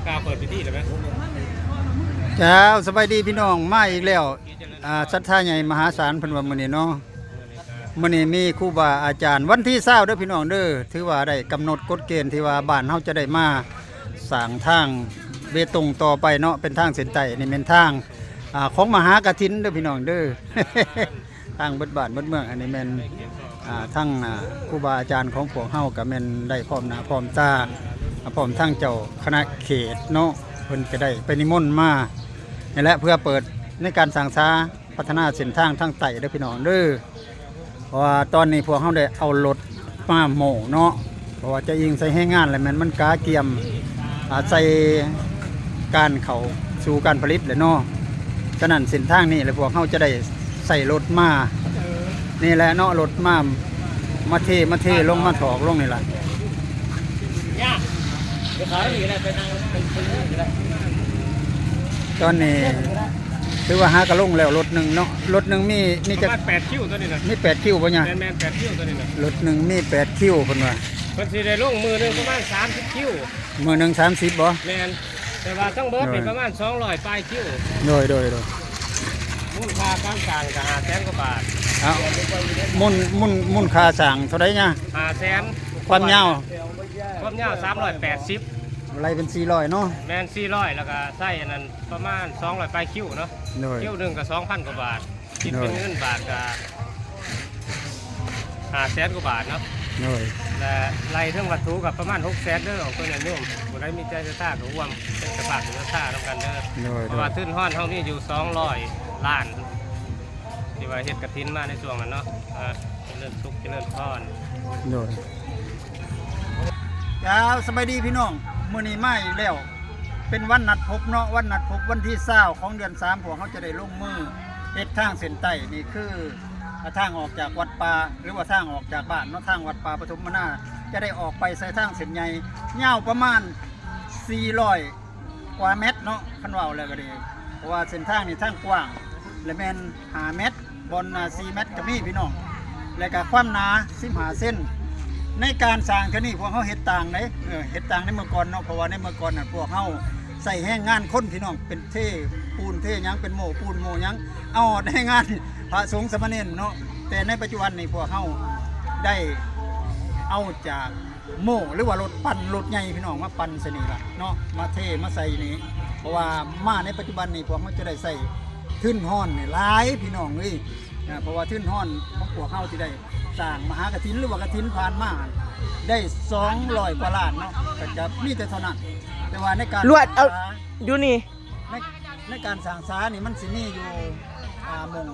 ກ່າວເປີດພິທີແລ້ວແມ່ນ. ເຈົ້າ ສະບາຍດີພີ່ນ້ອງ ມາອີກແລ້ວ ອ່າ ສັດທາໃຫຍ່ມະຫາສານເພິ່ນວ່າມື້ນີ້ເນາະ. ມື້ນີ້ມີຄູບາອາຈານ ວັນທີຊາວເດີພີ່ນ້ອງເດີ ຖືວ່າໄດ້ກຳນົດກົດເກນທີ່ວ່າບ້ານເຮົາຈະໄດ້ມາສ້າງທາງເບຕົງຕໍ່ໄປເນາະ ເປັນທາງເສັ້ນໃຕ້ ນີ້ແມ່ນທາງ ອ່າ ຂອງມະຫາກະຖິນເດີພີ່ນ້ອງເດີ ທາງເບິດບ້ານເບິດເມືອງ. ອັນນີ້ແມ່ນ ອ່າ ທັງ ອ່າ ຄູບາອາຈານຂອງພວກເຮົາກະແມ່ນໄດ້ພ້ອມໜ້າພ້ອມຕາ ພ້ອມທັງເຈົ້າຄະນະເຂດເນາະ ເພິ່ນກະໄດ້ໄປນິມົນມາ ນີ້ແຫຼະ ເພື່ອເປີດໃນການສ້າງສາ ພັດທະນາເສັ້ນທາງທາງໃຕ້ເດີພີ່ນ້ອງເດີ. ເພາະວ່າຕອນນີ້ພວກເຮົາໄດ້ເອົາລົດມາໂມ້ເນາະ ເພາະວ່າຈະອີງໃສ່ແຮງງານແລ້ວແມ່ນມັນກະກຽມ ອາ ໃສ່ການເຂົ້າສູ່ການຜະລິດແຫຼະເນາະ. ສະນັ້ນເສັ້ນທາງນີ້ແຫຼະພວກເຮົາຈະໄດ້ໃຊ້ລົດມາ ນີ້ແຫຼະເນາະ ລົດມາ ມາເທ ມາເທລົງ ມາຖອກລົງນີ້ລະ. ຕອນນີ້ຖືວ່າຫາກະລົງແລ້ວລົດໜຶ່ງເນາະ ລົດໜຶ່ງມີ ມີຈັກ ປະມານແປດຄິວໂຕນີ້ນະ ມີແປດຄິວບໍ່ຍາ? ແມ່ນໆ ແປດຄິວໂຕນີ້ນະ ລົດໜຶ່ງມີແປດຄິວເພິ່ນວ່າ. ເພິ່ນຊິໄດ້ລົງມື້ໜຶ່ງປະມານສາມສິບຄິວ ມື້ໜຶ່ງສາມສິບບໍ່? ແມ່ນ ແຕ່ວ່າທັງເບິດນີ້ ໂດຍ ປະມານສອງຮ້ອຍປາຍຄິວ. ໂດຍ ໂດຍ ໂດຍ ມູນຄ່າການສ້າງກະຫ້າແສນກວ່າບາດ. ເອົ້າ ມູນ ມູນ ມູນຄ່າສ້າງເທົ່າໃດຍາ? ຫ້າແສນ. ຄວາມຍາວ? ຄວາມຍາວສາມຮ້ອຍແປດສິບ ໄລ່ເປັນສີ່ຮ້ອຍເນາະ. ແມ່ນ ສີ່ຮ້ອຍ ແລ້ວກະໃຊ້ອັນນັ້ນປະມານສອງຮ້ອຍປາຍຄິວເນາະ. ໂດຍ ຄິວໜຶ່ງກະສອງພັນກວ່າບາດ ຄິດເປັນເງິນບາດກະຫ້າແສນກວ່າບາດເນາະ. ໂດຍ ແລະ ໄລ່ເຖິງວັດຖຸກະປະມານຫົກແສນເດີ ຂອງຍາດໂຍມ ຜູ້ໃດມີໃຈສັດທາກະຮ່ວມເປັນເຈົ້າພາບເປັນສັດທານຳກັນເດີ. ໂດຍ ເພາະວ່າທຶນຮອນເຮົາມີຢູ່ສອງຮ້ອຍລ້ານ ທີ່ວ່າເຮັດກະຖິນມາໃນຊ່ວງນັ້ນເນາະ. ເອີ ຈະເລີນສຸກ ຈະເລີນພອນ. ໂດຍ ເຈົ້າ ສະບາຍດີພີ່ນ້ອງ ມື້ນີ້ມາອີກແລ້ວ ເປັນວັນນັດພົບເນາະ ວັນນັດພົບ ວັນທີຊາວຂອງເດືອນສາມ ພວກເຮົາຈະໄດ້ລົງມືເຮັດທາງເສັ້ນໃຕ້. ນີ້ຄື ອ່າ ທາງອອກຈາກວັດປ່າ ຫຼືວ່າທາງອອກຈາກບ້ານເນາະ ທາງວັດປ່າປະຖົມມະນາ ຈະໄດ້ອອກໄປໃສ່ທາງເສັ້ນໃຫຍ່ ຍາວປະມານສີ່ຮ້ອຍກວ່າແມັດເນາະ ຄັນເວົ້າແລ້ວກະດີ ເພາະວ່າເສັ້ນທາງນີ້ທາງກວ້າງ ແລະ ແມ່ນຫ້າແມັດ ບ່ອນ ອ່າ ສີ່ແມັດກະມີພີ່ນ້ອງ ແລະກະຄວາມໜາສິບຫ້າເຊັນ. ໃນການສ້າງເທື່ອນີ້ພວກເຮົາເຮັດຕ່າງເດ້ ເອີ ເຮັດຕ່າງໃນເມື່ອກ່ອນເນາະ ເພາະວ່າໃນເມື່ອກ່ອນນັ້ນພວກເຮົາໃຊ້ແຮງງານຄົນພີ່ນ້ອງ ເປັນເທປູນເທຫຍັງ ເປັນໂມ້ປູນໂມ້ຫຍັງ ເອົາແຮງງານພະສົງສາມະເນນເນາະ. ແຕ່ໃນປັດຈຸບັນນີ້ພວກເຮົາໄດ້ເອົາຈາກໂມ້ ຫຼືວ່າລົດປັ່ນ ລົດໃຫຍ່ພີ່ນ້ອງ ມາປັ່ນໃສ່ນີ້ລະເນາະ ມາເທມາໃສ່ນີ້ ເພາະວ່າມາໃນປັດຈຸບັນນີ້ພວກເຮົາຈະໄດ້ໃຊ້ທຶນຮອນນີ້ຫຼາຍພີ່ນ້ອງເອີຍ. ນະ ເພາະວ່າທຶນຮອນຂອງພວກເຮົາທີ່ໄດ້ສ້າງມະຫາກະຖິນ ຫຼືວ່າກະຖິນຜ່ານມາຫັ້ນ ໄດ້ສອງຮ້ອຍກວ່າລ້ານເນາະ ກະຈະມີແຕ່ເທົ່ານັ້ນ. ແຕ່ວ່າໃນການລວດເອົາຢູ່ນີ້ ໃນ ໃນການສ້າງສານີ້ມັນຊິມີຢູ່ ອ່າ ໝ່ອງ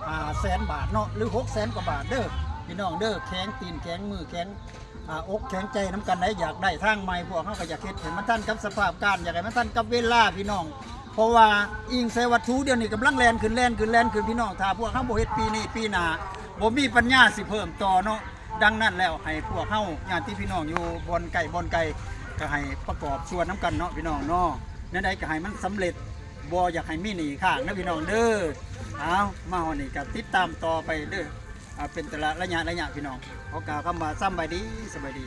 ຫ້າແສນບາດເນາະ ຫຼືຫົກແສນກວ່າບາດເດີພີ່ນ້ອງເດີ. ແຂງຕີນແຂງມືແຂງ ອ່າ ອົກແຂງໃຈນຳກັນໄດ໋. ຢາກໄດ້ທາງໃໝ່ ພວກເຮົາກະຢາກເຮັດໃຫ້ມັນທັນກັບສະພາບການ ຢາກໃຫ້ມັນທັນກັບເວລາພີ່ນ້ອງ ເພາະວ່າອີງໃສ່ວັດຖຸດຽວນີ້ກຳລັງແລ່ນຂຶ້ນ ແລ່ນຂຶ້ນ ແລ່ນຂຶ້ນພີ່ນ້ອງ. ຖ້າພວກເຮົາບໍ່ເຮັດປີນີ້ ປີໜ້າບໍ່ມີປັນຍາຊິເພີ່ມຕໍ່ເນາະ. ດັ່ງນັ້ນແລ້ວ ໃຫ້ພວກເຮົາຍາດຕິພີ່ນ້ອງຢູ່ບ່ອນໃກ້ບ່ອນໄກ ກະໃຫ້ປະກອບສ່ວນນຳກັນເນາະພີ່ນ້ອງເນາະ. ແນວໃດກະໃຫ້ມັນສຳເລັດ ບໍ່ຢາກໃຫ້ມີໜີ້ຄ້າງເດີພີ່ນ້ອງເດີ. ເອົາ ມາຮອດນີ້ກະຕິດຕາມຕໍ່ໄປເດີ ອ່າ ເປັນແຕ່ລະໄລຍະໄລຍະພີ່ນ້ອງ. ຂໍກ່າວຄຳວ່າສຳບາຍດີ ສະບາຍດີ.